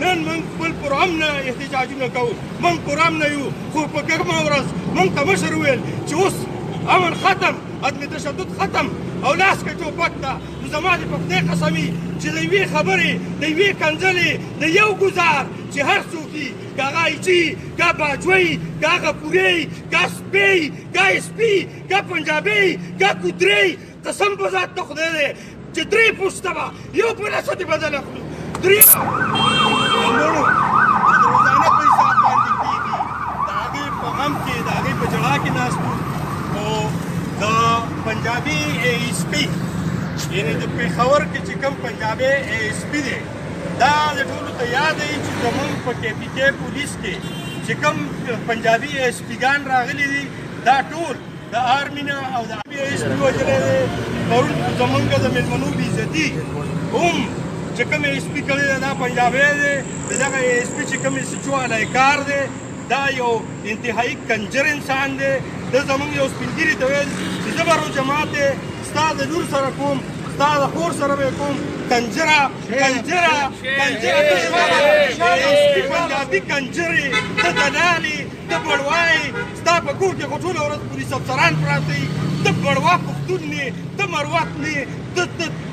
نن موږ خپل پرامنه احتجاجونه کوو، موږ پرامنه یو، خو په کومه ورځ موږ ته مشر وویل چې اوس امن ختم، عدم تشدد ختم او لاس کې ټوپک ده، نو زما د په خدای قسم وي چې د یوې خبرې، د یوې کنځلې، د یو ګزار چې هر څوک وي، که هغه ایچي، که باجوی، که هغه پورې، که سپی، که سپي، که پنجابی، که کودرې، قسم په ذات د خدای دی چې درې پوښته به یو په لسو دې بدل اخلو. درې مړو چې د روزانه په حساب باندې کېږي، د هغې په غم کې، د هغې په ژړا کې ناست وو. خو د پنجابي ای اس پي، یعنې د پېښور کې چې کوم پنجابی ای اس پي دی، دا د ټولو ته یاد دی چې زمونږ په کې پي کې پولیس کې چې کوم پنجابي اس پي ګان راغلي دي، دا ټول د آرمي نه او د آرمي اس پي وژلی دی. پرون زمونږ د مېلمنو بېعزتي هم چې کوم اس پي کړی دی، دا پنجابی دی. د دغه اس پي چې کوم اس چو علی کار دی، دا یو انتهایی کنجر انسان دی. ده زمونږ یو سپین ږیري ته ویل چې زه به جماعت دی، ستا د لور سره کوم، ستا د خور سره به کوم. کنجره کنجره کنجره، ته زما سپي پنجابي کنجرې، ته دلالې، ته بړوایې، ستا په کور کې خو ټوله ورځ پولیس افسران پراته وي. ته بړوا پښتون نه، ته مروت نه،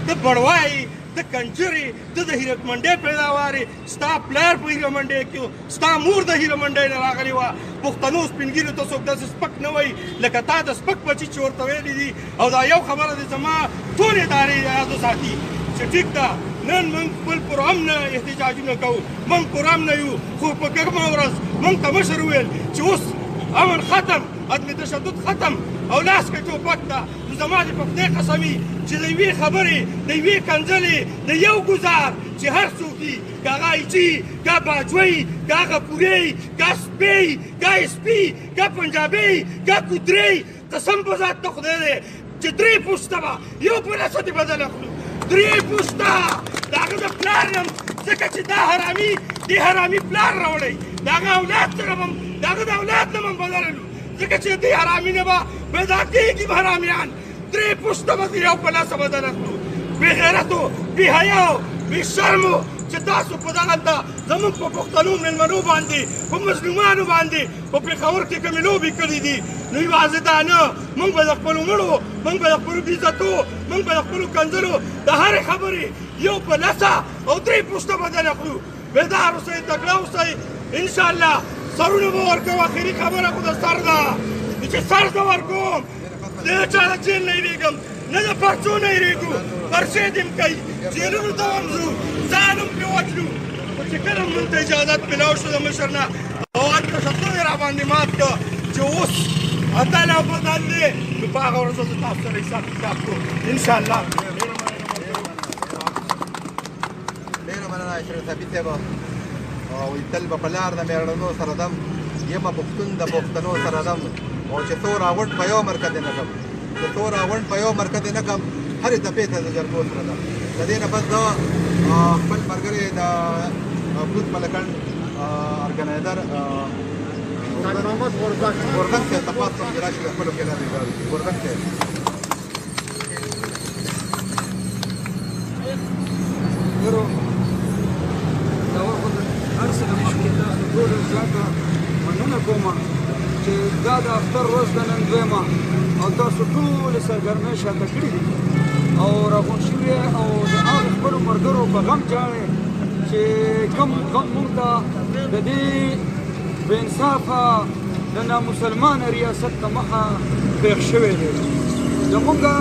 ته بړوایې، ته کنجرې، ته د هیرک منډۍ پیداوار یې. ستا پلار په هیره منډۍ کې، ستا مور د هیره منډۍ نه راغلې وه. پښتنو سپین ږیرو ته څوک داسې سپک نه وایي لکه تا د سپک بچي چې ورته ویلي دي. او دا یو خبره دې زما ټولې ادارې یاد وساتي چې ټیک ده، نن موږ خپل پرامنه احتجاجونه کوو، موږ پرامنه یو، خو په کومه ورځ موږ ته مشر وویل چې اوس امن ختم، عدم تشدد ختم او لاس کې ټوپک ده، نو زما د په خدای قسم وي چې د یوې خبرې، د یوې کنځلې، د یو ګزار چې هر څوک وي، که هغه ایچي، که باجوی، که هغه پورې، که سپی، که سپي، که پنجابی، که کودرې، قسم په ذات د خدای دی چې درې پوښته به یو په لسو دې بدل اخلو. درې پوښته د هغه د پلار نه، ځکه چې دا حرامي دې حرامي پلار راوړی، د هغه اولاد سره به، د هغه د اولاد نه به هم بدل اخلو، ځکه چې دې حرامي نه به پیدا کېږي حرامیان. درې پوښته به یو په لسه بدل اخلو. بې غیرتو، بې حیاو، بې شرمو چې تاسو په دغلته زموږ په پښتنو مېلمنو باندې، په مظلومانو باندې په پېښور کې کومې لوبې کړې دي، نو یوازې دا نه، موږ به د خپلو مړو، موږ به د خپلو بېعزتو، موږ به د خپلو کنځلو د هرې خبرې یو په لسه او درې پوښته بدل اخلو. بیدار اوسئ، تکړه اوسئ، انشاءالله سرونه به ورکوو. اخري خبره خو د سر ده چې سر زه ورکوم، د چا د جېل نه یېرېږم، نه د پرچو نه یېرېږو، پرچې دې هم کوي، جېلونو ته هم ځو، ځان هم پرې وژنو، خو چې کله موږ ته اجازت میلاو شو د مشر نه او هلته شرطونه یې راباندې مات کړه چې اوس اتل او بدل دی، نو په هغه ورځ زه تاسو سره حساب کتاب کوم انشاءالله. ډېره مننه اشرف ثابت صاحب. وایي تل به په لار د مېړنو سره ځم، یمه پښتون د پښتنو سره ځم، او چې څو راغونډ په یو مرکز نه کم، چې څو راغونډ په یو مرکز نه کم، هرې تپې ته د جرګو سره ځم. د دې نه پس زه خپل ملګری د کوز ملکنډ ارګنایزر محمد غورځنګ غورځنګ صاحب ته خواست کوم چې راشي د خپلو خیالاتو اظهار وکړي. غورځنګ صاحب. هر څه نه مخکې تاسو ټولو زیاته مننه کوم چې دا د اختر ورځ ده نن دویمه، او تاسو ټولې سرګرمۍ شاته کړې دي او راغونډ شوي او د هغو خپلو ملګرو په غم ژاړئ چې کوم غم موږ ته د دې بې انصافه د نامسلمانه ریاست ته مخه پېښ شوی دی. زمونږ که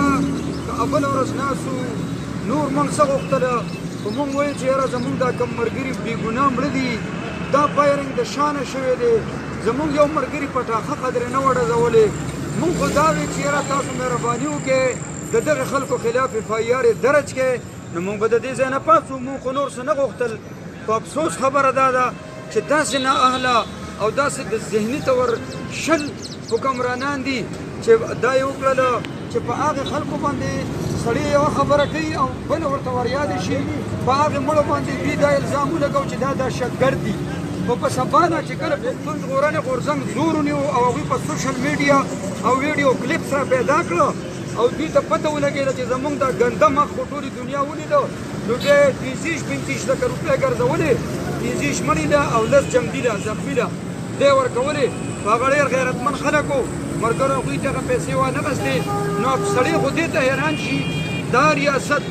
اوله ورځ ناست نور موږ څه غوښتله، خو موږ ویل چې یاره زمونږ دا کوم ملګري بې ګناه مړه دي، دا فایرنګ د شانه شوی دی، زمونږ یو ملګري پټاخه قدرې نه وه ډزولې. موږ خو دا ویل چې یاره تاسو مهرباني وکړئ د دغه خلکو خلاف اف آی آر یې درج کړئ، نو موږ به د دې ځای نه پاڅو. موږ خو نور څه نه غوښتل. خو افسوس خبره دا ده چې داسې نااهله او داسې د ذهني طور شل حکمرانان دي چې دا یې وکړله چې په هغې خلکو باندې سړی یوه خبره کوي او بله ورته وریاد شي، په هغې مړو باندې دوی دا الزام ولګو چې دا دهشتګرد دي. خو په سبا نه چې کله پښتون ژغورنې غورځنګ زور ونیو او هغوی په سوشل میډیا او ویډیو کلیپس را پیدا کړه او دوی ته پته ولګېده چې زمونږ دا ګنده مخ خو ټولې دنیا ولیده، نو بیا یې 35 35 لکه روپۍ ګرځولې. 25 مړي له او 10 جمدي له زخمي له دی ورکولې. هغه ډېر غیرتمن خلک وو، ملګرو هغوی ته هغه پیسې وانه غستې. نو سړی خو دې ته حیران شي، دا ریاست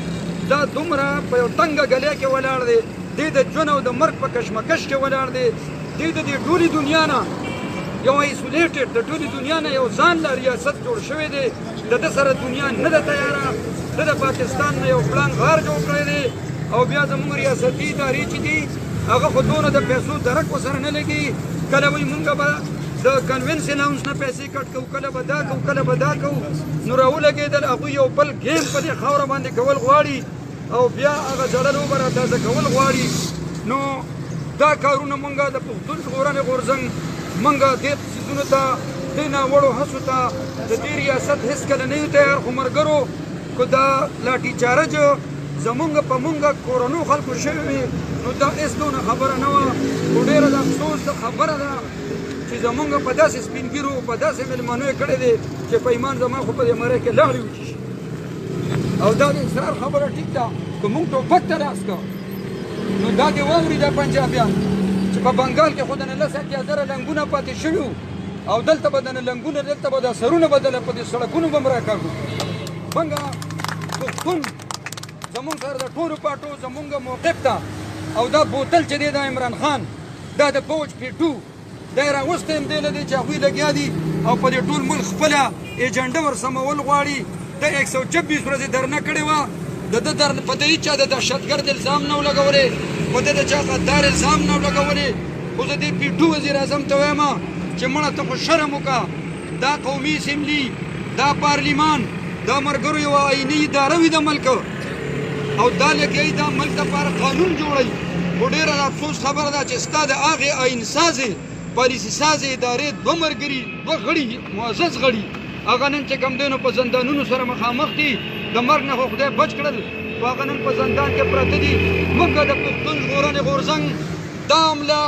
دا دومره په یو تنګه ګلۍ کې ولاړ دی، دی د ژوند او د مرګ په کشمکش کې ولاړ دی، دی د دې ټولې دنیا نه یو isolated، د ټولې دنیا نه یو ځان له ریاست جوړ شوی دی. د ده سره دنیا نه ده تیاره، ده د پاکستان نه یو پړانګ غار جوړ کړی دی. او بیا زموږ ریاستي ادارې چې دي هغه خو دونه د پیسو درک ورسره نه لګي. کله وایي مونږ به د conveyance allowance نه پیسې کټ کوو، کله به دا کوو، کله به دا کوو. نو راولګېدل، هغوی یو بل game په دې خاوره باندې کول غواړي او بیا هغه زړه لوبه را تازه کول غواړي. نو دا کارونه مونږ د پښتون ژغورنې غورځنګ مونږ دې څیزونو ته، دې ناوړو هڅو ته د دې ریاست هېڅکله نه یو تیار. خو ملګرو که دا لاټي چارج زمونږ په مونږ کورنو خلکو شوی وي نو دا هېڅ دونه خبره نه وه. خو ډېره د افسوس د خبره ده چې زمونږ په داسې سپین ږیرو، په داسې مېلمنو یې کړی دی چې په ایمان زما خو په دې مرۍ کې لاړې وچې شي. او دا د اصرار خبره ټیک ده، که مونږ ټوپک ته لاس کړو نو دا دې واوري دا پنجابیان چې په بنګال کې خو د 80,000 لنګونه پاتې شوي وو او دلته به د لنګونه، دلته به دا سرونه بدله په دې سړکونو به هم راکاږو. مونږ پښتون زمونږ سره د ټولو پاټو زمونږ موقف ده. او دا بوتل چې دی دا عمران خان، دا د فوج پیټو دا یې راوستی هم دی له دې چې هغوی لګیا دي او په دې ټول ملک خپله ایجنډه ورسمول غواړي. د 126 ورځې درنه کړې وه، د ده په ده هېچا د دهشتګرد الزام نه و لګولی، په ده د چا غدار الزام نه و لګولی. خو زه دې پیټو وزیر اعظم ته وایم چې مړه ته خو شرم وکړه، دا قومي اسمبلي، دا پارلیمان، دا ملګرو یوه آئیني اداره وي د ملک، او دا لګیایي دا ملک دپاره قانون جوړوي. خو ډېره د افسوس خبره ده چې ستا د هغې آئین سازې پالیسي سازې ادارې دوه ملګري، دوه غړي، معزز غړي هغه نن چې کوم دی نو په زندانونو سره مخامخ دي. د مرګ نه خو خدای بچ کړل، خو هغه نن په زندان کې پراته دي. موږ د پښتون ژغورنې غورځنګ دا حمله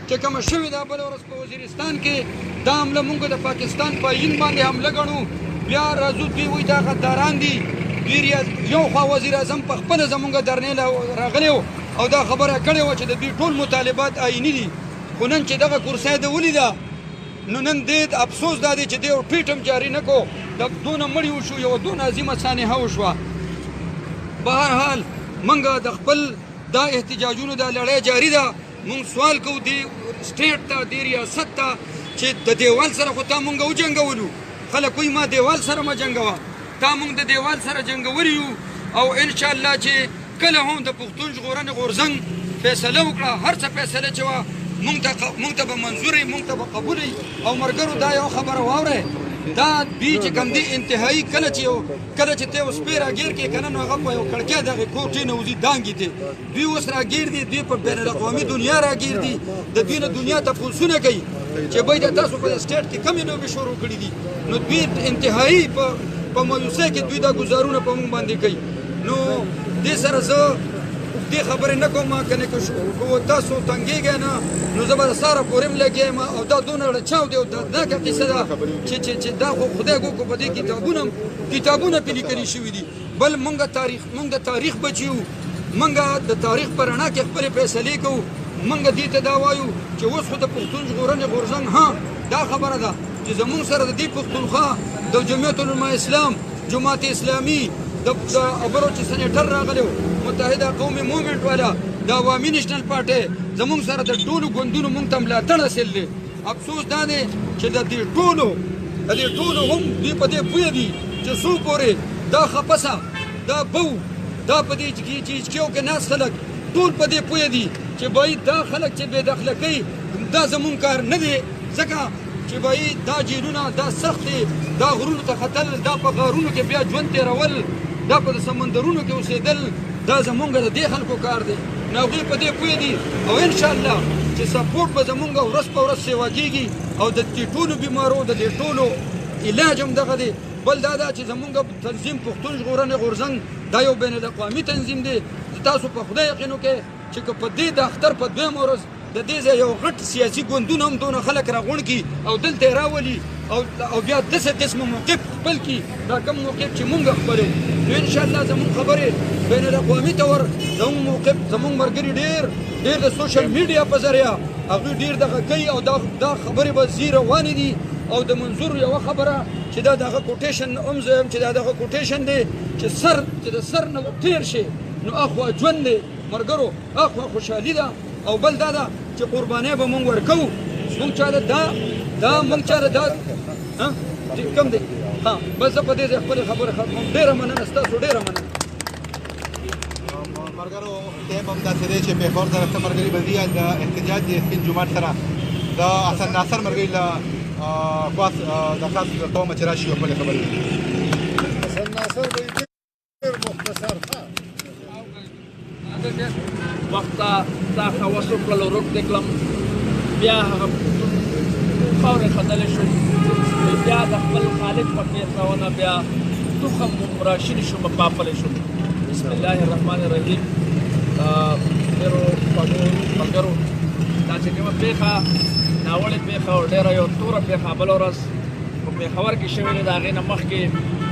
چې کومه شوې ده بله ورځ په وزیرستان کې، دا حمله موږ د پاکستان په آئین باندې حمله ګڼو. بیا راځو دوی وایي دا غداران دي. دوی یو خوا وزیر اعظم په خپله زموږ درنې له راغلی او دا خبره کړې وه چې د دوی ټول مطالبات آئیني دي. خو نن چې دغه کرسۍ ده ولیده نو نن دې افسوس دا دی چې دې یو ټویټ هم جاري نه کړو، د دونه مړي وشو، یوه دونه عظیمه سانحه وشوه. بهرحال موږ د خپل دا احتجاجونو دا لړۍ جاري ده. موږ سوال کوو دې state ته، دې ریاست ته چې د دیوال سره خو تا موږ وجنګولو. خلک وایي ما دیوال سره مه جنګوه، تا موږ د دیوال سره جنګولي یو. او انشاءالله چې کله هم د پښتون ژغورنې غورځنګ فیصله وکړه، هر څه فیصله چې وه مونږ ته به منظور وي، مونږ ته به قبول وي. او ملګرو دا یو خبره واورئ، دا دوی چې کوم دي انتهایي کله چې ته یو سپی راګیر کړې که نه نو هغه په یو کړکۍ دغې کوټې نه وځي دانګي ته. دوی اوس راګیر دي، دوی په بین الاقوامي دنیا راګیر دي، د دوی نه دنیا تپوسونه کوي چې بای دا تاسو په state کې کومې لوبې شروع کړي دي. نو دوی انتهایي په مایوسۍ کې دوی دا ګزارونه په موږ باندې کوي. نو دې سره زه دې خبرې نه کوم، که نه که تاسو تنګېږئ نه نو زه به د سهاره پورې هم لګیا یم. او دا دونه ړچاو دی او دردناکه قصه ده چې دا خو خدای ګو په دې کتابونه پرې لیکلي شوي دي. بل مونږ د تاریخ بچي یو، مونږ د تاریخ په رڼا کې خپلې فیصلې کوو. مونږ دې ته دا وایو چې اوس خو د پښتون ژغورنې غورځنګ ها دا خبره ده چې زمونږ سره د دې پښتونخوا د جمعیت علماء اسلام، جماعت اسلامي، د ابرو چې سنیټر راغلی و، متحده قومي موومنټ والا، د عوامي نېشنل پارټۍ، زمونږ سره د ټولو ګوندونو مونږ ته ملاتړ حاصل دی. افسوس دا دی چې د دې ټولو هم دوی په دې پوه دي چې څو پورې دا خپسه، دا بو، دا په دې چیچکیو کې ناست خلک ټول په دې پوه دي چې باید دا خلک چې بې دخله کوي دا زمونږ کار نه دی، ځکه چې باید دا جیلونه، دا سختې، دا غرونو ته ختل، دا په غارونو کې بیا ژوند تېرول، دا په سمندرونو کې اوسېدل، دا زمونږ د دې خلکو کار دی. نو هغوی په دې پوه دي او انشاءالله چې سپورټ به زمونږ ورځ په ورځ سیوا کېږي او د دې ټولو بیمارو د دې ټولو علاج هم دغه دی. بل دا ده چې زمونږ تنظیم پښتون ژغورنې غورځنګ دا یو بین الاقوامي تنظیم دی. تاسو په خدای یقین وکړئ چې که په دې د اختر په دویمه ورځ د دې ځای یو غټ سیاسي ګوندونه هم دونه خلک راغونډ کړي او دلته یې راولي او بیا داسې قسم موقف خپل کړي، دا کوم موقف چې مونږ خپلو، نو انشاءالله زمونږ خبرې بین الاقوامي طور زمونږ موقف، زمونږ ملګري ډېر ډېر د سوشل میډیا په ذریعه هغوی ډېر دغه کوي او دا خبرې به ځي روانې دي. او د منظور یوه خبره چې دا دغه quotation هم زه یم چې دا دغه quotation دی چې سر چې د سر نه تېر شي نو اخوا ژوند دی ملګرو، اخوا خوشحالي ده. او بل دا ده چې قربانۍ به مونږ ورکوو، مونږ چاله دا دا مونږ چاله دا کم دی. ها بس زه په دې ځای خپلې خبرې ختموم. ډېره مننه ستاسو، ډېره مننه. ملګرو ټایم هم داسې دی چې پېښور ته څه ملګري به ځي د احتجاج د سپین جومات سره د حسن ناصر ملګري له خواست درخواست کوم چې راشي او خپلې خبرې وکړي. حسن ناصر به ډېر مختصر وخت تا ښه وس وکړل ورک دې کړم، بیا هغه خاورې ختلی شو، بیا د خپل خالق په پېښونه بیا تخم راشین شوم پاپلی شوم. بسم الله الرحمن الرحیم. ډېرو خوږو ملګرو دا چې کومه پېښه ناوړې پېښه او ډېره یو توره پېښه بله ورځ په پېښور کې شوې ده، د هغې نه مخکې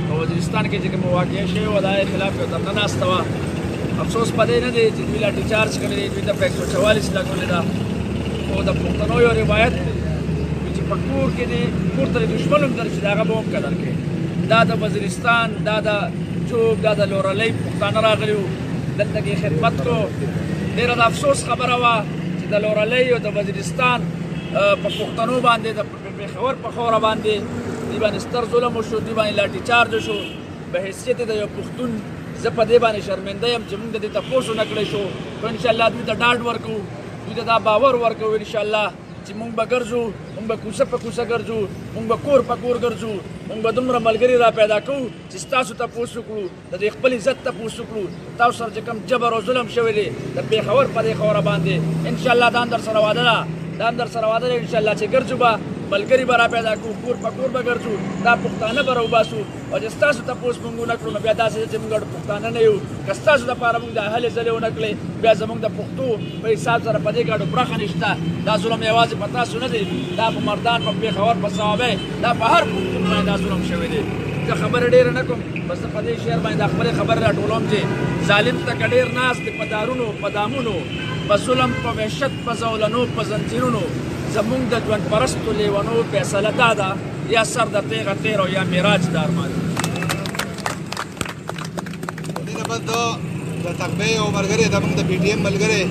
په وزیرستان کې چې کومه واقعه شوې وه د هغې خلاف یو درنه ناسته وه. افسوس په دې نه دی چې دوی لاټي چارج کړی دی، دوی ته په 144 لګولې ده، خو د پښتنو یو روایت دی چې په کور کې دی کور ته دښمن هم درشي د هغه به هم قدر کوي. دا د وزیرستان، دا د ږوب، دا د لورلۍ پښتانه راغلي وو، دلته کې خدمت کو. ډېره د افسوس خبره وه چې د لورلۍ او د وزیرستان په پښتنو باندې د پېښور په خاوره باندې دوی باندې ستر ظلم وشو، دوی باندې لاټي چارج وشو. په حیثیت د یو پښتون زه په دې باندې شرمنده یم چې موږ د دې تپوس ونه کړی شو، خو انشاءالله دوی ته ډاډ ورکوو، دوی ته دا باور ورکوو انشاءالله چې موږ به ګرځو، موږ به کوڅه په کوڅه ګرځو، موږ به کور په کور ګرځو، موږ به دومره ملګري را پیدا کوو چې ستاسو تپوس وکړو، د دې خپل عزت تپوس وکړو. تاسو سره چې کوم جبر او ظلم شوی دی د پېښور په دې خاوره باندې انشاءالله دا هم در سره وعده ده، دا هم در سره وعده ده انشاءالله چې ګرځو به ملګري به را پیدا کړو، کور په کور به ګرځو، دا پښتانه به راوباسو. او چې ستاسو تپوس موږ ونه کړو نو بیا داسې چې موږ پښتانه نه یو، که ستاسو دپاره موږ د هلې ځلې ونه کړې بیا زموږ د پښتو په حساب سره په دې ګاډو برخه نشته. دا ظلم یوازې په تاسو نه دی، دا په مردان، په پېښور، په صوابۍ، دا په هر پښتون باندې دا ظلم شوی دی. زه خبرې ډېره نه کوم، بس زه په دې شعر باندې دا خپلې خبرې راټولوم چې ظالم ته که ډېر ناست دی په دارونو، په دامونو، په ظلم، په وحشت، په زولنو، په زنځیرونو، زمونږ د ژوند پرستو لیونو فیصله دا ده یا سر د تیغه تیر او یا معراج د ارمان. دې نه پس د تقبې او ملګری زمونږ د پي ټي ایم ملګری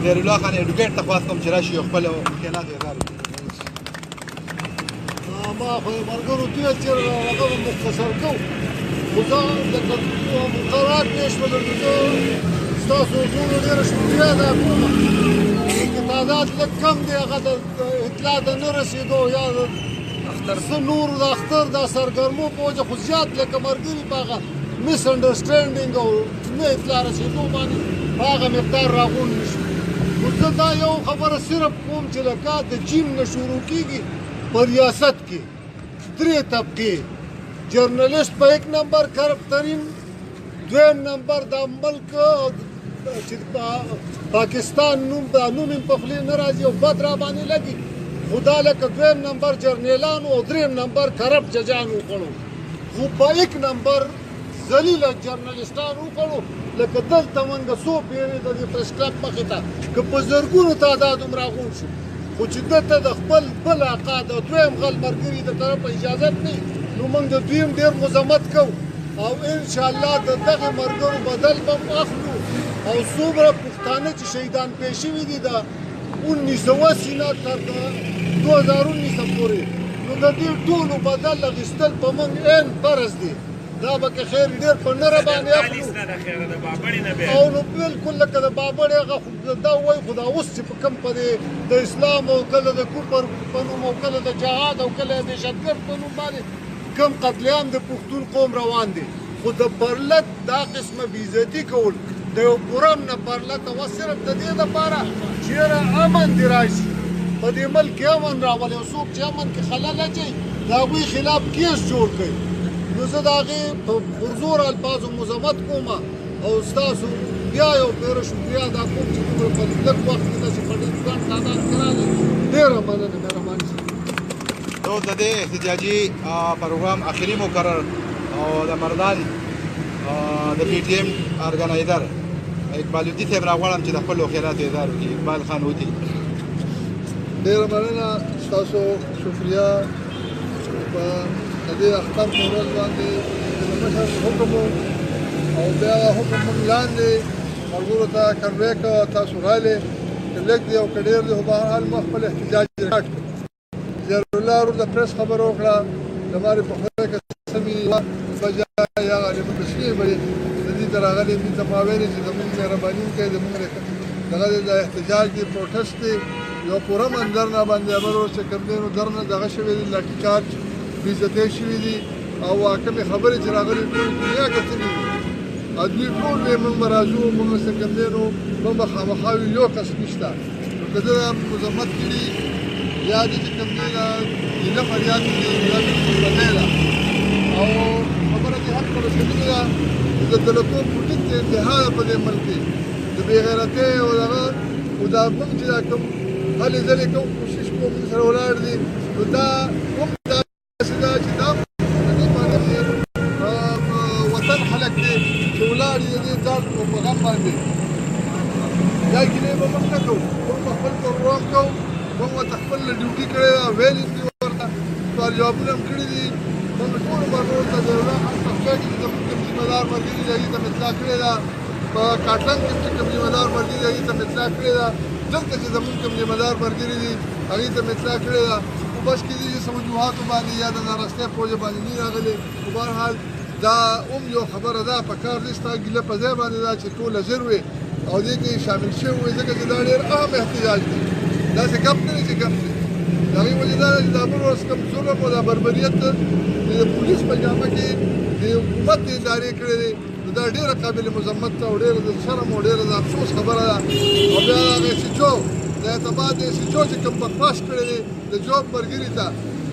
دیرالله خان ایډوکیټ ته خواست کوم چې راشي او خپل خیالات یې اظهار کړي. ما خو ملګرو ته ویل چې هغه به مختصر کوو، خو زه لکه مقررات پېښ شول نو زه ستاسو ټولو ډېره شکریه ادا کوم چې تعداد لږ کم دی، هغه د اطلاع د نه رسېدو یا څه نور د اختر د سرګرمو په وجه، خو زیات لکه ملګري په هغه مس انډرسټینډینګ او نه اطلاع رسېدو باندې په هغه مقدار راغونډ نه شو. خو زه دا یو خبره صرف کوم چې لکه د جیم نه شروع کېږي په ریاست کې درې طبقې، جرنلسټ په یک نمبر کرپ ترین، دویم نمبر د ملک چې پاکستان نوم دا نوم یې په خولې نه راځي او بد را باندې لګي، خو دا لکه دویم نمبر جرنیلانو او دریم نمبر کرپ ججانو وخوړو، خو په یک نمبر ذلیله جرنلسټانو وخوړو. لکه دلته مونږ څو پېرې د دې پریس کلب مخې ته که په زرګونو تعداد هم راغونډ شو، خو چې ده ته د خپل بل آقا د دویم غل ملګري د طرفه اجازت نه نو موږ د دویم ډېر مذمت کوو او انشاءالله د دغه ملګرو بدل به هم اخلو. او څومره پښتانه چې شهیدان پېښ شوي دي د 1980 نه تر 2019 پورې، نو د دې ټولو بدل اخیستل په موږ عین فرض دی. دا به که خیر ډېر په نره باندې اخلو او نو بالکل لکه د بابړې هغه خو دا وایي، خو دا اوس چې په کوم په دې د اسلام او کله د کفر په نوم او کله د جهاد او کله د دهشتګرد په نوم باندې کوم قتل عام د پښتون قوم روان دی، خو د پرلت دا قسمه بېعزتي کول د یو پرم نه پرلت وه صرف د دې دپاره چې یاره امن دې راشي، په دې ملک کې امن راولي او څوک چې امن کې خلل اچوي د هغوی خلاف کیس جوړ کړي. نو زه د هغې په پرزور الفاظو مذمت کوم او ستاسو بیا یو ډېره شکریه ادا کوم چې دومره په لږ وخت کې داسې په ډېر ګڼ تعداد کې راغلئ. ډېره مننه، مهرباني. نو د دې احتجاجي پروګرام اخري مقرر او د مردان د پي ټي ایم ارګنایزر اقبال الدین صاحب راغواړم چې د خپلو خیالاتو اظهار وکړي. اقبال خان هوتي. ډېره مننه، ستاسو شکریه. په د دې اختر په ورځ باندې د مشر حکم او بیا حکم موږ لاندې ملګرو ته کنوی کړه، تاسو راغلې، که لږ دی او که ډېر دی، خو بهرحال موږ خپل احتجاج ریکارډ کړ. زیارالله ورور د پریس خبره وکړه، زما په خدای قسم بجا یا غالباً په شپې بجې د دې ته راغلې، دې ته ما ویلې چې زموږ مهرباني وکړئ، زموږ دغه د احتجاج دی، پروټسټ دی، یو پوره منظر نه باندې بل ورځ چې کوم دی نو درنه دغه شوی دی، لاټي چارج بې عزتۍ شوي دي او کومې خبرې چې راغلي ټول دنیا کتلې دي. او دوی ټول وایي موږ به راځو، موږ څه کوم دی نو موږ به خامخا وي، یو کس نشته. نو که زه مذمت کړي یا دې چې کوم دی دا ګیله فریاد کړي، دا بالکل بدی ده او خبره دې حق ته رسېدلې ده چې د دلتو پوټک ته انتها ده په دې ملک کې، د بې غیرتۍ او دغه. خو دا موږ چې دا کوم هلې ځلې کوو، کوشش کوو، موږ سره ولاړ دي، نو دا هم داسې ده چې دا وطن خلک دی چې ولاړ دي د دې درد او په غم باندې. دا ګیلې به موږ نه کوو، موږ به خپل پروګرام کوو، موږ ورته خپل ډیوټي کړې ده، ویلي دي ورته، سوال جوابونه هم کړي دي. موږ ټولو ملګرو ته د الله خان په خدای کې چې زموږ کوم ذمه دار ملګري دي هغوی ته مې اطلاع کړې ده، په کاټلنګ کې چې کوم ذمه دار ملګري دي هغوی ته مې اطلاع کړې ده، دلته چې زموږ کوم ذمه دار ملګري دي هغوی ته مې اطلاع کړې ده. خو بس کېدای شي څه وجوهاتو باندې یا د ناراضتۍ په وجه باندې نه راغلي. خو بهرحال دا هم یو خبره ده، په کار دی ستا ګیله په ځای باندې ده چې ټول حاضر وي او دې کې شامل شوي وي، ځکه چې دا ډېر اهم احتجاج دی، داسې ګپ نه دی چې ګپ دی. د هغې وجې دا ده چې دا بل ورځ کوم ظلم او دا بربریت د پولیس په جامه کې د حکومت د ادارې کړی دی، نو دا ډېره قابل مذمت ده او ډېره د شرم او ډېره د افسوس خبره ده. او بیا هغه ایس ایچ او د اعتماد د ایس ایچ او چې کوم بکواس کړی دی د جوب ملګري ته،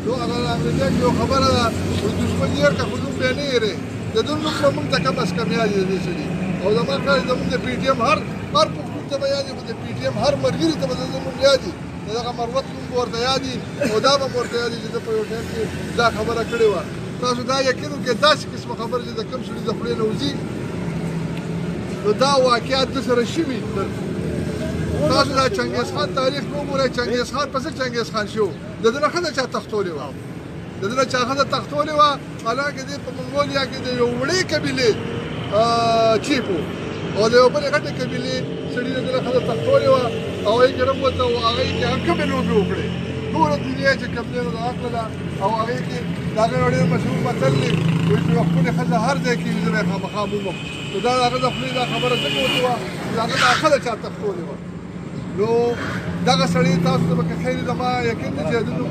نو هغه انګرېزۍ کې یو خبره ده، وایي دښمن یې که خو نوم بیا نه هېرې، د ده نوم به موږ ته کم از کم یاد وي د دې سړي. او زما خیال زموږ د پي ټي ایم هر پښتون ته به یاد وي، خو د پي ټي ایم هر ملګري ته به د ده نوم یاد وي، د دغه مروت نوم به ورته یاد وي او دا به هم ورته یاد وي چې ده په یو ټایم کې دا خبره کړې وه. تاسو دا یقین وکړئ داسې قسمه خبره چې د کوم سړي د خولې نه وځي نو دا واقعات ده سره شوي. تاسو دا چنګیز خان تاریخ کې وګورئ، چنګیز خان په څه چنګیز خان شو؟ د ده نه ښځه چا تښتولې وه، د ده نه چا ښځه تښتولې وه، حالانکه دی په منګولیا کې د یو وړې قبیلې چیف و او د یو بلې غټې قبیلې سړي د ده نه ښځه تښتولې وه او هغې کې هم ورته و، هغې کې هم کومې لوبې وکړې، ټوله دنیا چې کوم دی نو دغه کړله. او هغې کې د هغې یو ډېر مشهور متل دی، وایي چې یوه ښکلې ښځه هر ځای کې وي زه به یې خامخا مومم. نو دا د هغه د خولې دا خبره ځکه وتې وه چې د هغه دا ښځه چا تښتولې وه. نو دغه سړی تاسو ته به که خیر زما یقین دی چې د نوم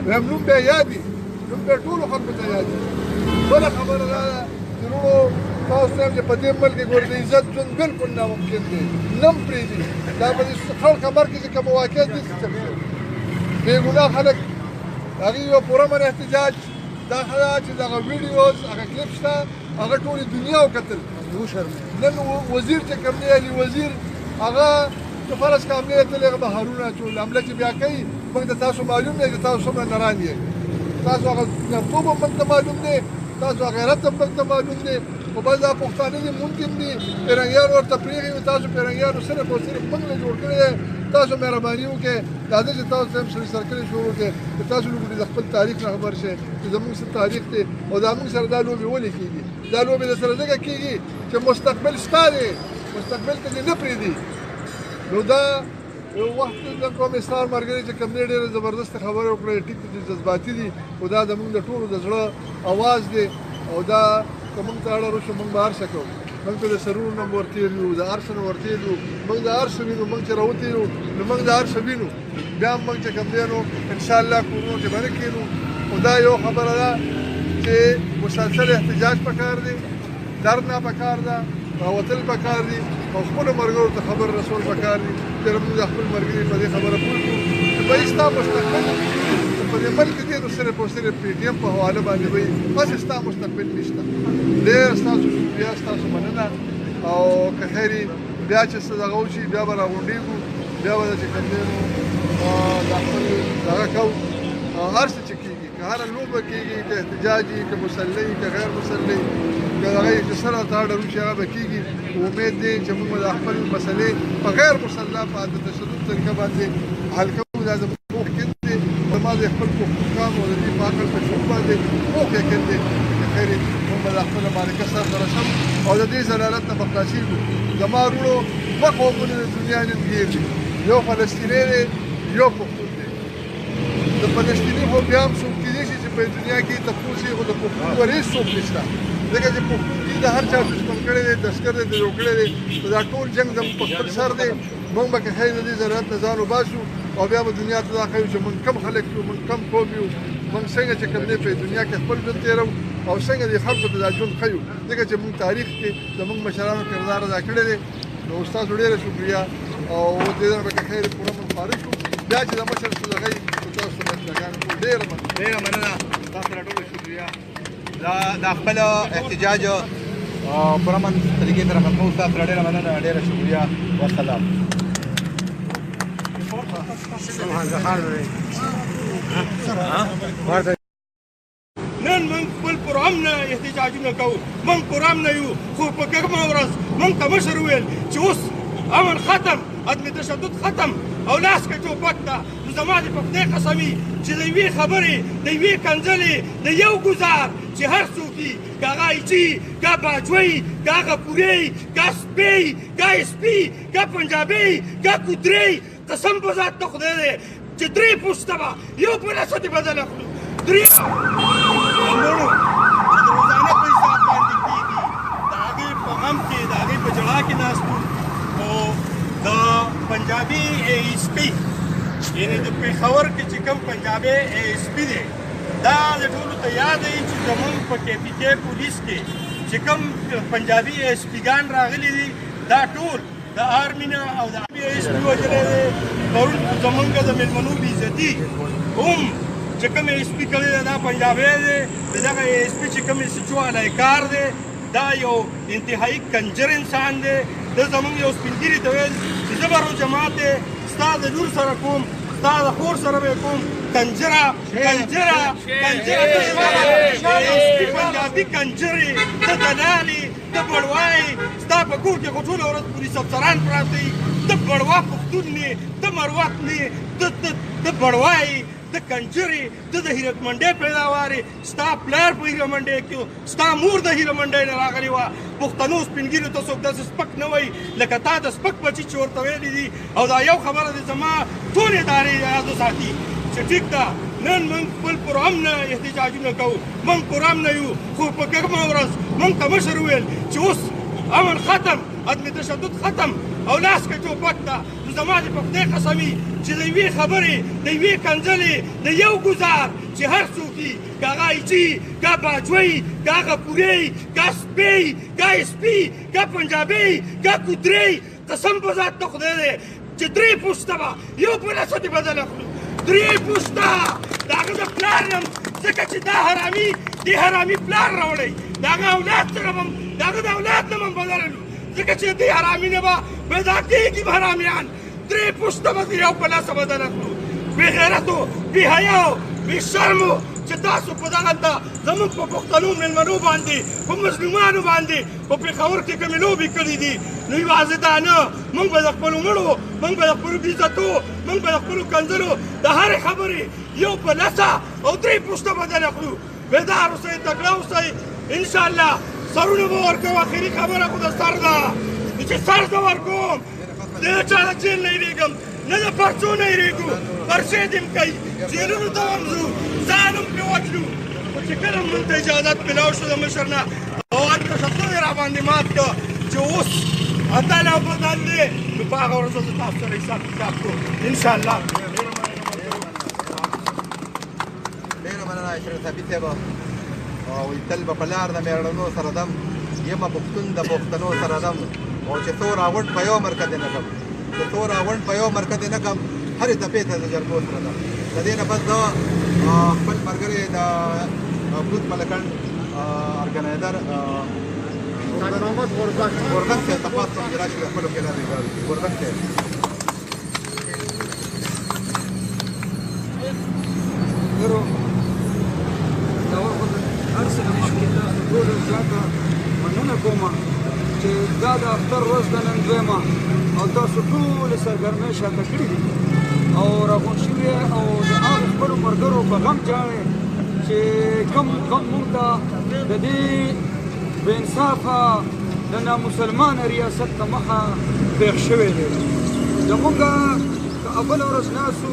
وایم نوم بیا یاد وي، نوم بیا ټولو خلکو ته یاد وي. بله خبره دا ده چې وروڼو تاسو ته چې په دې ملک کې ګورئ د عزت ژوند بالکل ناممکن دی، نه هم پرېږدي. دا په دې خړ کمر کې چې کوم واقعیت دی څه چل شوی، بې ګناه خلک هغوی یو پرامن احتجاج. دا ښه ده چې دغه ویډیوز هغه کلیپ شته، هغه ټولې دنیا وکتل. نن وزیر چې کوم دی علي وزیر، هغه چې فرض که حملې تللی هغه به هارونه اچول، حمله چې بیا کوي موږ ته تاسو معلوم دی چې تاسو څومره نران یئ، تاسو هغه نرتوب هم موږ ته معلوم دی، تاسو هغه غیرت هم موږ ته معلوم دی. خو بس دا پښتانه دي مونږ هم دي، پیرنګیان ورته پرېښي وو، تاسو پیرنګیانو صرف او صرف موږ له جوړ کړی دی. تاسو مهرباني وکړئ، راځئ چې تاسو ته هم سړي سرکلې شروع کړئ چې تاسو لوګي د خپل تاریخ نه خبر شئ چې زموږ څه تاریخ دی او دا موږ سره دا لوبې ولې کېږي. دا لوبې د سره ځکه کېږي چې مستقبل ستا دی، مستقبل ته دې نه پرېږدي. نو دا یو وخت د کوم اسلام ملګري چې کوم دی ډېره زبردسته خبرې وکړې، ټیک چې جذباتي دي، خو دا زموږ د ټولو د زړه اواز دی او دا که موږ ته اړه وشو موږ به هر څه کوو. موږ ته د سرونو نه ورتېر یو، د هر څه نه ورتېر یو، موږ د هر څه وینو، موږ چې راوتي یو نو موږ د هر څه وینو. بیا هم موږ چې کوم دی نو انشاءالله کورونو کې به نه کښېنو. خو دا یو خبره ده چې مسلسل احتجاج پکار دی، درد نه پکار ده، راوتل پکار دي او خپلو ملګرو ته خبر رسول پکار دي چې موږ د خپل ملګري په دې خبره پوه کړو چې بھائی ستا مستقبل په دې ملک کې نو صرف او صرف پي ټي ایم په حواله باندې وي، بس ستا مستقبل نشته. ډېر ستاسو شکریه، ستاسو مننه. او که خیر بیا چې څه دغه وشي بیا به راغونډېږو، بیا به چې کوم دی نو دا خپل دغه کوو، هر څه چې کېږي. که هره لوبه کېږي، که احتجاج وي، که مسلح وي، که غیر مسلح وي، که هغه چې څه راته اډر وشي هغه به کېږي. امید دی چې موږ به د خپل مسلې په غیر مسلح په د تشدد طریقه باندې حل کوو. دا زموږ پوخ یقین دی. زما د خپل پښتون قام او د دې په عقل په شعور باندې پوخ یقین دی چې خیر موږ به د خپله معرکه سر ته رسوو او د دې ذلالت نه به خلاصېږو. زما وروڼو، دوه قومونه د دنیا نن ګیر دي، یو فلسطینی دی، یو پښتون دی. د فلسطیني خو بیا هم څوک کېدای شي چې په دنیا کې تپوس یې، خو د پښتون ور هېڅ څوک نشته، ځکه چې پښتون دین د هر چا دښمن کړی دی، دستګر دی، جوړ کړی دی. نو دا ټول جنګ زموږ په خپل سر دی. موږ به که خیر د دې ضرورت نه ځان وباسو او بیا به دنیا ته دا ښیو چې موږ کم خلک یو، موږ کم قوم یو، موږ څنګه چې کوم دی په دنیا کې خپل ژوند تېروو او څنګه د خلکو ته دا ژوند ښیو، ځکه چې موږ تاریخ کې زموږ مشرانو کردار ادا کړی دی. نو ستاسو ډېره شکریه او دې نه به که خیر پوره موږ فارغ شو، بیا چې د مشر څه دغه نو تاسو به اطلاعګانې کوو. ډېره مننه. ډېره مننه تاسو له ټولو شکریه. دا خپل احتجاج پرامن طریقې سره ختمو. تاسو له ډېره مننه، ډېره شکریه، والسلام. نن موږ خپل پرامنه احتجاجونه کوو، موږ پرامنه یو، خو په کومه ورځ موږ ته مشر وویل چې اوس امن ختم، عدم تشدد ختم او لاس کې ټوپک ده. نو زما دې په خدای قسمي چې د یوې خبرې، د یوې کنځلې، د یو ګزار چې هر څوک وي، که هغه ایچي، که باجوی، که هغه پورې، که سپی، که سپي، که پنجابی، که کودرې، قسم په ذات د خدای دی چې درې پوښته به یو په لسه دې بدل اخلو. درې مړو چې د روزانه په حساب باندې کېږي، د هغې په غم کې، د هغې په ژړا کې ناست وو. خو د پنجابي ای اس پي، یعنې د پېښور کې چې کوم پنجابي ای اس پي دی، دا د ټولو ته یاد دی چې زمونږ په کې پي کې پولیس کې چې کوم پنجابي اس پي ګان راغلي دي، دا ټول د آرمي نه او د آرمي اس پي وژلی دی. پرون زمونږ د مېلمنو بېعزتي هم چې کوم اس پي کړی دی، دا پنجابی دی. د دغه اس پي چې کوم اس چو کار دی، دا یو انتهایی کنجر انسان دی. د زمونږ یو سپین ږیري ته ویل چې زه به جماعت دی ستا د لور سره کوم، ستا د خور سره به کوم. کنجره کنجره کنجره، ته پنجابي کنجرې، ته دلالې، ته بړوای، ستا په کور کې خو ټوله ورځ پولیس افسران پراته وي. ته بړوا پښتون نه، ته مروت نه، ته بړوای، ته کنجرې، ته د هیرک منډۍ پیداوار، ستا پلار په هیره منډۍ کې، ستا مور د هیره منډۍ نه راغلې وه. پښتنو سپین ږیرو ته څوک داسې سپک نه وایي لکه تا د سپک بچي چې ورته ویلي دي. او دا یو خبره دې زما ټولې ادارې یاد وساتي چې ټیک ده، نن موږ خپل پرامنه احتجاجونه کوو، موږ پرامنه یو، خو په کومه ورځ موږ ته مشر وویل چې اوس امن ختم، عدم تشدد ختم او لاس کې ټوپک ده. نو زما دې په خدای قسمي چې د یوې خبرې، د یوې کنځلې، د یو ګزار چې هر څوک وي، که هغه ایچي، که باجوی، که هغه پورې، که سپی، که سپي، که پنجابی، که کودرې، قسم په ذات د خدای دی چې درې پوښته به یو په لسه دې بدل اخلو. درې پوښته د هغه د پلار نه، ځکه چې دا حرامي دې حرامي پلار راوړی، د هغه اولاد سره به، د هغه د اولاد نه به بدللو، ځکه چې دې حرامي نه به پیدا کېږي حرامیان. درې پوښته به یو په لاسه بدل اخلو. بې غیرتو، بې حیاو، بې شرمو چې تاسو په دغلته زموږ په پښتنو مېلمنو باندې، په مظلومانو باندې په پېښور کې کومې لوبې کړې دي، نو یوازې دا نه، موږ به د خپلو مړو، موږ به د خپلو بېعزتو، موږ به د خپلو کنځلو د هرې خبرې یو په لسه او درې پوښته بدل اخلو. بیدار اوسئ، تکړه اوسئ، انشاءالله سرونه به ورکوو. اخري خبره خو د سر ده چې سر زه ورکوم، د چا د جیل نه یېرېږم، نه د پرچو نه یېرېږو، پرچې دې هم کوي، جیلونو ته هم ځو، ځان هم پرې وژلو، خو چې کله موږ ته اجازت میلاو شو د مشر نه او هلته شتون یې راباندې مات کړ چې اوس اتل او بدل دی، نو په هغه ورځ زه تاسو سره حساب کتاب کوم انشاءالله. ډېره مننه اشرف ثابت صاحب. او تل به په لار د مېړنو سره ځم، یمه پښتون د پښتنو سره ځم، او چې څو راغونډ په یو مرکز نه کم، چې څو راغونډ په یو مرکز نه کم، هرې تپې ته د جرګو سره ځم. د دې نه پس زه خپل ملګری د بوت ملکنډ ارګنایزر محمد غورځنګ غورځنګ صاحب ته خواست کوم چې راشي د خپلو خیالاتو اظهار وکړي. غورځنګ صاحب. ګرو تاسو ټول سرګرمۍ شاته کړې دي او راغونډ شوي او د هغو خپلو ملګرو په غم ژاړئ چې کوم غم موږ ته د دې بې انصافه د نامسلمانه ریاست له مخه پېښ شوی دی. زمونږ که بله ورځ ناست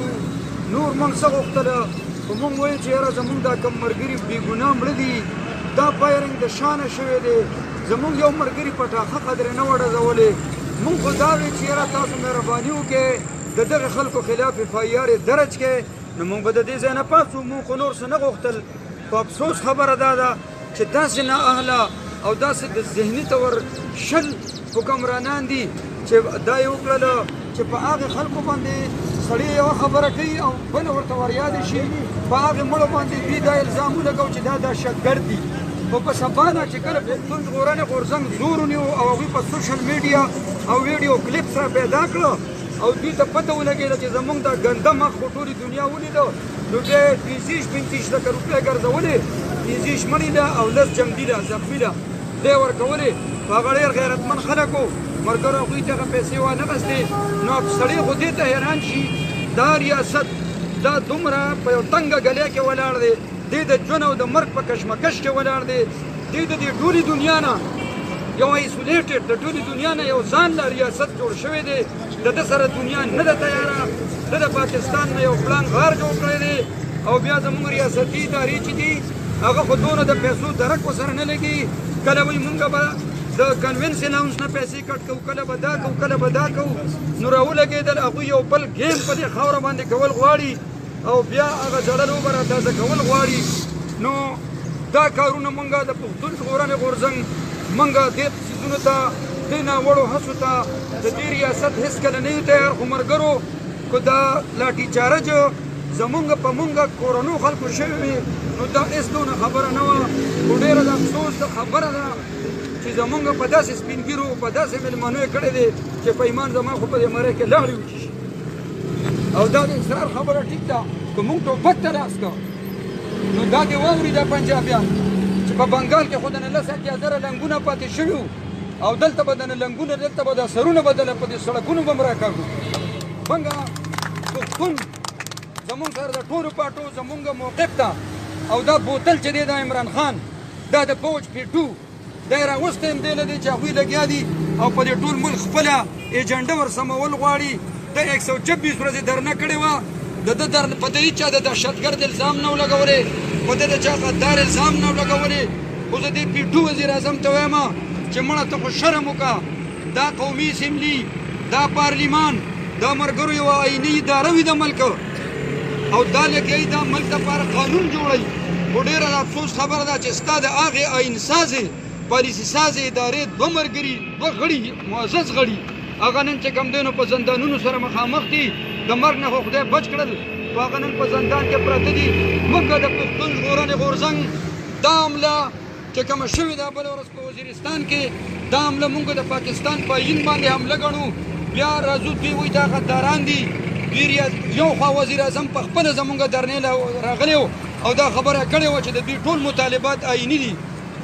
نور موږ څه غوښتله، خو موږ ویل چې یاره زمونږ دا کوم ملګري بې ګناه مړه دي، دا فایرنګ د شانه شوی دی، زمونږ یو ملګري پټاخه قدرې نه وه ډزولې. موږ خو دا ویل چې یاره تاسو مهرباني وکړئ د دغه خلکو خلاف اف آی آر یې درج کړئ، نو موږ به د دې ځای نه پاڅو. موږ خو نور څه نه غوښتل. خو افسوس خبره دا ده چې داسې نااهله او داسې د ذهني طور شل حکمرانان دي چې دا یې وکړله چې په هغې خلکو باندې سړی یوه خبره کوي او بله ورته وریاد شي، په هغې مړو باندې دوی دا الزام ولګو چې دا دهشتګرد دي. خو په سبا نه چې کله پښتون ژغورنې غورځنګ زور ونیو او هغوی په سوشل میډیا او ویډیو کلیپ سره پیدا کړه او دوی ته پته ولګېده چې زمونږ دا ګنده مخ خو ټولې دنیا ولیده، نو بیا یې 25 لکه روپۍ ګرځولې، 25 مړي له او 10 جنګي له زخمي له دی ورکولې. خو هغه ډېر غیرتمن خلک وو، ملګرو هغوی ته هغه پیسې وانه غستې. نو سړی خو دې ته حیران شي، دا ریاست دا دومره په یو تنګه ګلۍ کې ولاړ دی، دی د ژوند او د مرګ په کشمکش کې ولاړ دی، دی د دې ټولې دنیا نه یو آیسولیټډ، د ټولې دنیا نه یو ځان له ریاست جوړ شوی دی، د ده سره دنیا نه ده تیاره. ده د پاکستان نه یو پلان غار جوړ کړی دی. او بیا زموږ ریاستي ادارې چې دي هغه خو دونه د پیسو درک ورسره نه لګي. کله وایي مونږ به د کنوینس الاونس نه پیسې کټ کوو، کله به دا کوو، کله به دا کوو. نو راولګېدل، هغوی یو بل ګیم په دې خاوره باندې کول غواړي او بیا هغه زړه لوبه را تازه کول غواړي. نو دا کارونه مونږ د پښتون ژغورنې غورځنګ مونږ دې څیزونو ته، دې ناوړو هڅو ته د دې ریاست هېڅکله نه یو تیار. خو ملګرو که دا لاټي چارج زمونږ په مونږ کورنو خلکو شوی وي نو دا هېڅ دونه خبره نه وه. خو ډېره د افسوس د خبره ده چې زمونږ په داسې سپین ږیرو په داسې مېلمنو یې کړی دی چې په ایمان زما خو په دې مرۍ کې لاړې وچې شي. او دا د اصرار خبره ټیک ده، که مونږ ټوپک ته لاس کړو نو دا دې واوري دا پنجابیان چې په بنګال کې خو دنه 80,000 لنګونه پاتې شوي وو او دلته به دنه لنګونه، دلته به دا سرونه به دله په دې سړکونو به هم راکاږو. مونږ پښتون زمونږ سره د ټولو پاټو زمونږ موقف ده. او دا بوتل چې دی دا عمران خان دا د فوج پیټو دا یې راوستی هم دی له دې چې هغوی لګیا دي او په دې ټول ملک خپله ایجنډه ورسمول غواړي. د 126 ورځې درنه کړې وه، د ده در په ده هېچا د دهشتګرد الزام نه و لګولی، په ده د چا غدار الزام نه و لګولی. خو زه دې پیټو وزیر اعظم ته وایم چې مړه ته خو شرم وکړه، دا قومي اسمبلي، دا پارلیمان، دا ملګرو یوه آئیني اداره وي د ملک او دا لګیایي دا ملک دپاره قانون جوړوي. خو ډېره د افسوس خبره ده چې ستا د هغې آئین سازې پالیسي سازې ادارې دوه ملګري، دوه غړي، معزز غړي هغه نن چې کوم دی نو په زندانونو سره مخامخ دي. د مرګ نه خو خدای بچ کړل، خو هغه نن په زندان کې پراته دي. موږ د پښتون ژغورنې غورځنګ دا حمله چې کومه شوې ده بله ورځ په وزیرستان کې، دا حمله موږ د پاکستان په آئین باندې حمله ګڼو. بیا راځو دوی وایي دا غداران دي. دوی یو خوا وزیر اعظم په خپله زمونږ درنې له راغلی او دا خبره کړې وه چې د دوی ټول مطالبات آئیني دي.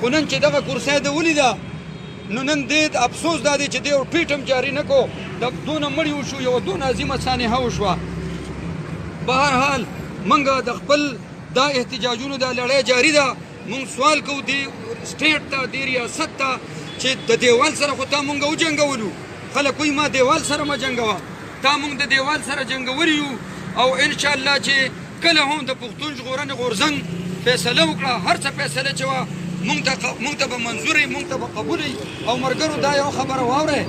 خو نن چې دغه کرسۍ ده ولیده نو نن دې افسوس دا دی چې دې یو ټویټ هم جاري نه کړو، د دونه مړي وشو، یوه دونه عظیمه سانحه وشوه. بهرحال موږ د خپل دا احتجاجونو دا لړۍ جاري ده. موږ سوال کوو دې سټیټ ته، دې ریاست ته چې د دیوال سره خو تا موږ وجنګولو. خلک وایي ما دیوال سره مه جنګوه، تا موږ د دیوال سره جنګولي یو. او انشاءالله چې کله هم د پښتون ژغورنې غورځنګ فیصله وکړه، هر څه فیصله چې وه مونږ ته به منظور وي، مونږ ته به قبول وي. او ملګرو دا یو خبره واورئ،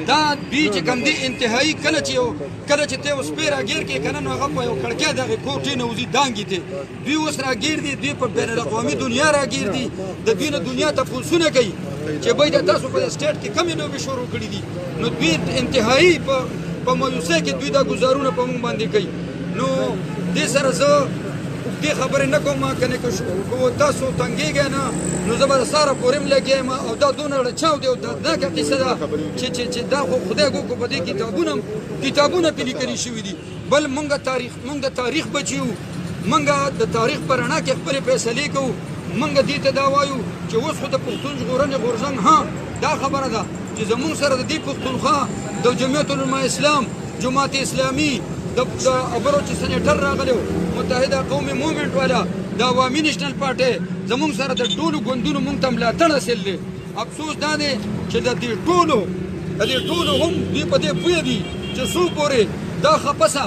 دا دوی چې کوم دي انتهایی کله چې یو کله چې ته یو سپی راګیر کړې که نه نو هغه په یو کړکۍ دغې کوټې نه وځي دانګي ته. دوی اوس راګیر دي، دوی په بین الاقوامي دنیا راګیر دي، د دوی نه دنیا تپوسونه کوي چې بای دا تاسو په سټیټ کې کومې لوبې شروع کړې دي. نو دوی انتهایی په مایوسۍ کې دوی دا ګزارونه په موږ باندې کوي. نو دې سره زه اوږدې خبرې نه کوم، که نه که تاسو تنګېږئ نه نو زه به د سهاره پورې هم لګیا یم. او دا دونه ړچاو دی او دردناکه قصه ده چې چې چې دا خو خدای ګو کو په دې کتابونه پرې لیکل شوي دي. بل مونږ تاریخ، مونږ د تاریخ بچي یو، مونږ د تاریخ په رڼا کې خپلې فیصلې کوو. مونږ دې ته دا وایو چې اوس خو د پښتون ژغورنې غورځنګ ها دا خبره ده چې زمونږ سره د دې پښتونخوا د جمعیت علماء اسلام، جماعت اسلامي، د ابرو چې سېنیټر راغلی، متحده قومي موومنټ والا، د عوامي نېشنل پارټۍ، زمونږ سره د ټولو ګوندونو مونږ ته ملاتړ حاصل دی. افسوس دا دی چې د دې ټولو هم دوی په دې پوه دي چې څو پورې دا خپسه